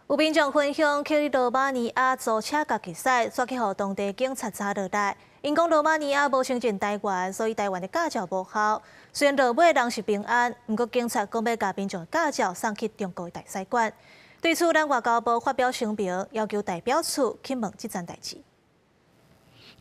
有民眾分享去羅馬尼亞租車共己駛，煞去予當地警察查落來。𪜶講羅馬尼亞無承認台灣，所以台灣的駕照無效。雖然落尾人是平安，毋過警察講欲共民眾駕照送去中國大使館。對此，咱外交部發表聲明，要求代表處去問這層代誌。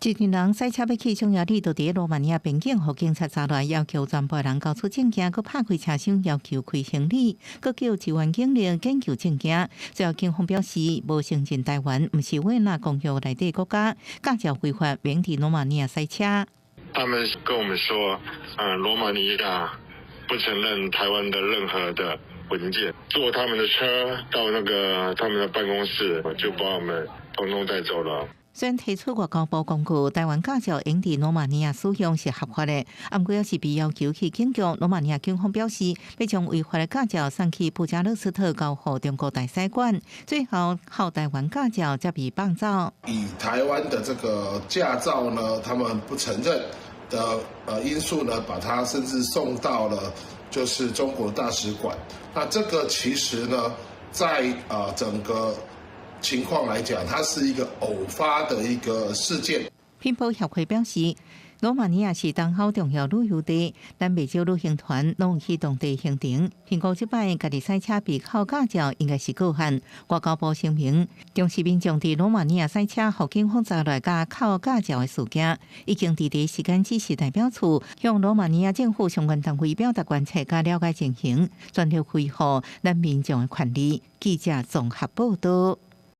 一群人駛車欲去匈牙利，就佇羅馬尼亞邊境，予警察查來，要求全部人交出證件，閣拍開車廂，要求開行李，閣叫支援警力研究證件。最後警方表示，無承認台灣，毋是維也納公約內底國家，駕照違法，免佇羅馬尼亞駛車。他們跟我們說，羅馬尼亞不承認台灣的任何的文件，坐他們的車到那個他們的辦公室，就把我們統統帶走了。雖然提出外交部公告，台灣駕照用佇羅馬尼亞使用是合法的，毋過猶是被要求去警局。羅馬尼亞警方表示，欲將違法的駕照送去布加勒斯特交予中國大使館，最後予台灣駕照才被放走。以台灣的這個駕照呢，他們不承認的因素呢，把它甚至送到了就是中國大使館。那這個其實呢，在整個情況來講，它是一個偶發的一個事件。品保協會表示，羅馬尼亞是東歐重要旅遊地，咱袂少旅行團攏有去當地行程。評估這擺家己駛車被扣駕照，應該是個案。外交部聲明，重視民眾佇羅馬尼亞駛車，予警方查來共扣駕照的事件，已經佇第一時間指示代表處向羅馬尼亞政府相關單位表達關切佮了解情形，全力維護咱民眾的權利。記者綜合報道。